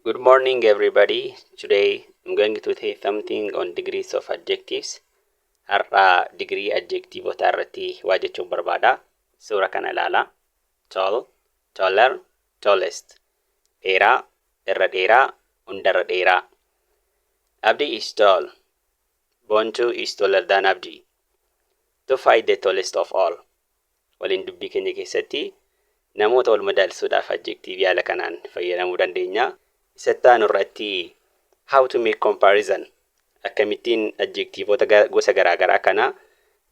Good morning, everybody. Today I'm going to say something on degrees of adjectives. Har'a digirii adjektiivota irratti waa jechuun barbaada. Suura kana ilaala. Tall, taller, tallest. Dheeraa, irra dheeraa, hundarra dheeraa. Abdi is tall. Bontu is taller than Abdi. Tufa is the tallest of all. Waliin dubbii keenya keessatti namoota wal madaalsuudhaaf adjektiivii haala kanaan fayyadamuu dandeenya. Isatti aanu irratti how to make comparison, akkamittiin adjektiivota gosa garaa garaa kana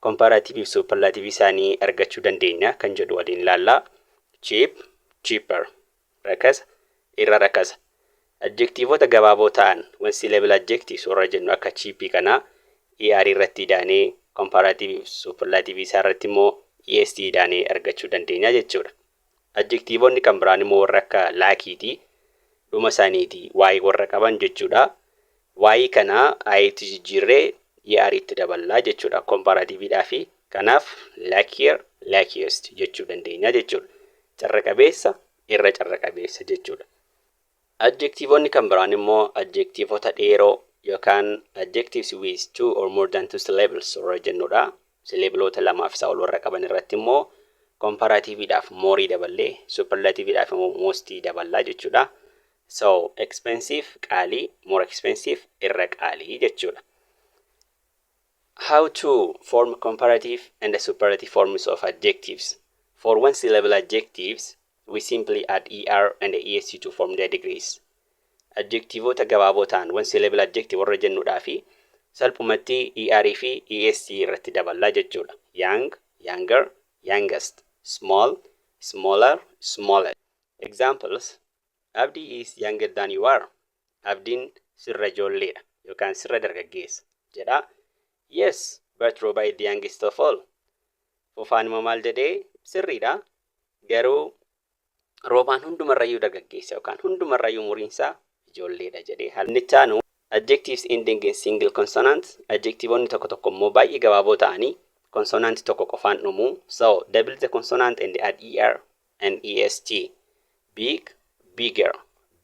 comparative fi superlative isaanii argachuu dandeenya kan jedhu waliin ilaalla. Cheap, cheaper. Rakasa, irra rakasa. Adjektiivota gabaaboo ta'an, one syllable adjectives warra jennu, akka cheapii kana ER irratti idaanee comparative fi superlative isaa irratti immoo EST idaanee argachuu dandeenya jechuudha. Adjektiivonni kan biraan immoo warra akka luckyti. Dhuma isaaniiti Y warra qaban jechuudha. Y kana Itti jijjiirree ER itti daballaa jechuudha comparativeidhaa fi kanaaf luckier, luckiest jechuu dandeenya jechuudha. Carra qabeessa, irra carra qabeessa jechuudha. Adjektiivonni kan biraan immoo adjektiivota dheeroo yookaan adjectives with two or more than two syllables warra jennudha. Syllableoota lamaaf isaa ol warra qaban irratti immoo comparativeidhaaf moreii daballee superlativeidhaaf immoo mostii daballaa jechuudha. So expensive qaalii, more expensive irra qaalii jechuudha. How to form comparative and superlative forms of adjectives. For one syllable adjectives, we simply add er and est to form their degrees. Adjektiivota gabaaboo ta'an, one syllable adjective warra jennuudhaa fi salphumatti er fi est irratti daballaa jechuudha. Young, younger, youngest. Small, smaller, smallest. Examples: Abdii is younger than you are. Abdiin sirra ijoolleedha yookaan sirra dargaggeessa jedha. Yes, but Roba is the youngest of all. Fufaan immoo maal jedhee? Sirriidha. Garuu Roobaan hundumarrayyuu dargaggeessa yookaan hundumarrayyuu umuriinsaa ijoolleedha jedhee. Inni itti aanu adjectives ending in single consonant. Adjectiveonni tokko tokko immoo baay'ee gabaaboo ta'anii consonant tokko qofaan dhumu. So double the consonant and add er and est. Big, bigger,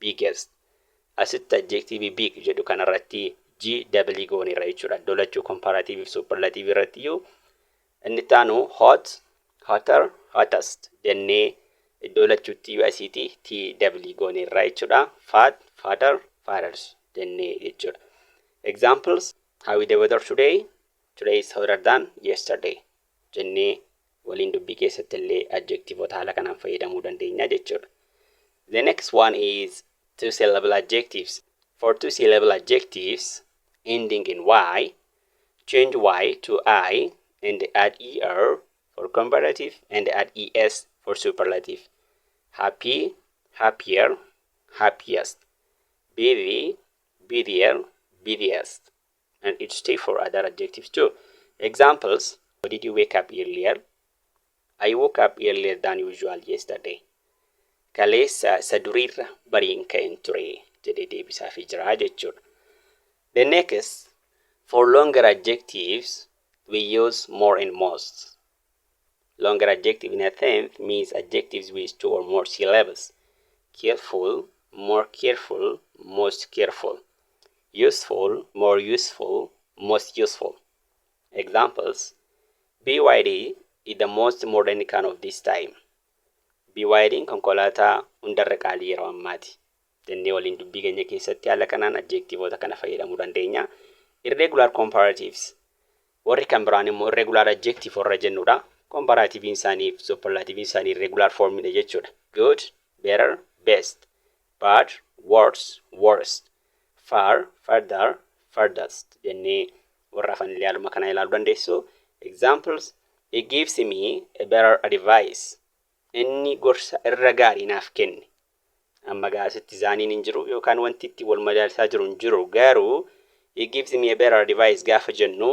biggest. Asitti adjective big jedhu kanarratti g double gooneerra jechuudha. Iddoo lachuu comparative fi superlative irratti iyyuu. Inni itti aanu hot, hotter, hottest jennee iddoo lachuutti iyyuu asiiti t double gooneerra jechuudha. Fat, fatter, fattest jennee jechuudha. Examples: How is the weather today? Today is hotter than yesterday jennee waliin dubbii keessatti illee adjectiveota haala kanaan fayyadamuu dandeenya jechuudha. The next one is two syllable adjectives. For two syllable adjectives ending in y, change y to I and add er for comparative and add es for superlative. Happy, happier, happiest. Busy, busier, busiest. And it's true for other adjectives too. Examples: Did you wake up earlier? I woke up earlier than usual yesterday. Kaleessa isa duriirra bariin ka'een ture jedhee deebisaafii jira jechuudha. The next, for longer adjectives, we use more and most. Longer adjective in a sentence means adjectives with two or more syllables. Careful, more careful, most careful. Useful, more useful, most useful. Examples: BYD is the most modern car of this time. BYD'n konkolaataa hundarra qaalii yeroo ammaati jennee waliin dubbii keenya keessatti haala kanaan adjectiveoota kana fayyadamuu dandeenya. Irregular comparatives. Warri kan biraan immoo irregular adjective warra jennudha. Comparativein isaanii fi superlativein isaanii irregular formidha jechuudha. Good, better, best. Bad, worse, worst. Far, farther, farthest jennee warra hafan illee haaluma kana ilaaluu dandeessu. Examples: He gives me a better advice. Inni gorsa irra gaarii naaf kenne. Amma gaasitti thaniin hin jiru yookaan wanti itti wal madaalsaa jiru hin jiru, garuu he gives me a better advice gaafa jennu,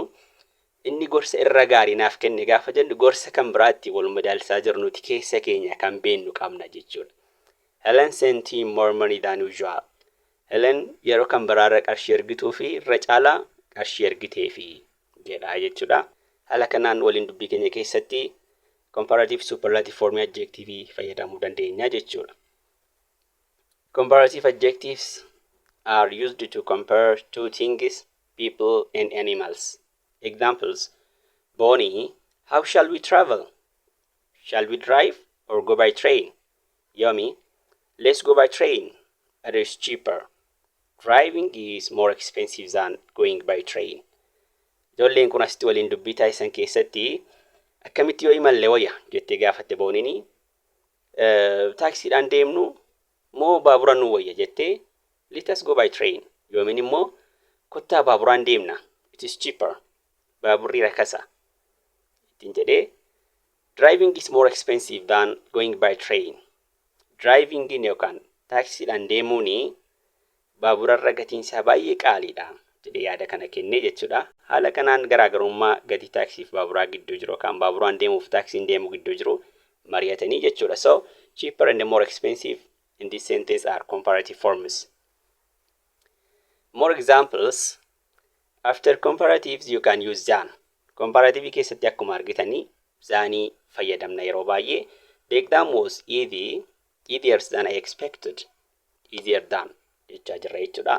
inni gorsa irra gaarii naaf kenne gaafa jennu, gorsa kan biraatti wal madaalsaa jiru nuti keessa keenya kan beennu qabna jechuudha. Helen sent him more money than usual. Helen yeroo kan biraarra qarshii ergituu fi irra caalaa qarshii ergiteefi jedha jechuudha. Haala kanaan waliin dubbii keenya keessatti comparative superlative formii adjective fayyadamuu dandeenya jechuudha. Comparative adjectives are used to compare two things, people and animals. Examples: Bonnie, how shall we travel? Shall we drive or go by train? Yomi, let's go by train. It is cheaper. Driving is more expensive than going by train. Ijoolleen kun asitti waliin dubbii taasisan keessatti akkamitti yoo imalle wayya jettee gaafatte Booniini. Taaksiidhaan deemnu moo baabura nu wayya jettee, let us go by train. Yoomiin immoo kottaa baaburaan deemna. It is cheaper. Baaburri rakasa. Ittiin jedhee, driving is more expensive than going by train. Drivingin yookaan taaksiidhaan deemuuni baaburarra gatiin isaa baay'ee qaaliidha jedhee yaada kana kennee jechuudha. Haala kanaan garaagarummaa gatii taaksii fi baaburaa gidduu jiru yookaan baaburaan deemuuf taaksiin deemuu gidduu jiru mari'atanii jechuudha. So cheaper and more expensive in this sentence are comparative forms. More examples. After comparatives, you can use than. Comparative keessatti akkuma argitanii thanii fayyadamna yeroo baay'ee. The exam was easy, easier than I expected. Easier than jechaa jirra jechuudha.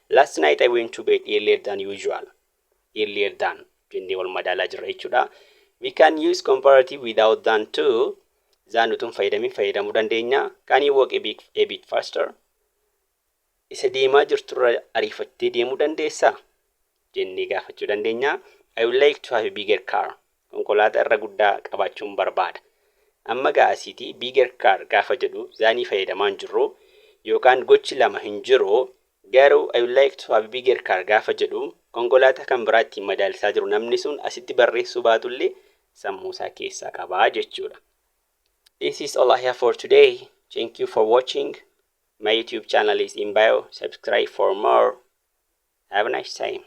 Last night I went to bed earlier than usual. Earlier than jennee wal madaalaa jirra jechuudha. We can use comparative without than too. Than utuu hin fayyadamin fayyadamuu dandeenya. Can you walk a bit faster? Isa deemaa jirturra ariifattee deemuu dandeessaa? Jennee gaafachuu dandeenya. I would like to have a bigger car. Konkolaataa irra guddaa qabaachuun barbaada. Amma gaasiitii bigger car gaafa jedhu thanii fayyadamaa hin jirru yookaan gochi lama hin jiru, garuu I would like to have a bigger car gaafa jedhu konkolaataa kan biraa ittiin madaalsaa jiru namni sun asitti barreessuu baatullee sammuu isaa keessaa qabaa jechuudha. This is all I have for today. Thank you for watching. My YouTube channel is in bio. Subscribe for more. Have a nice time.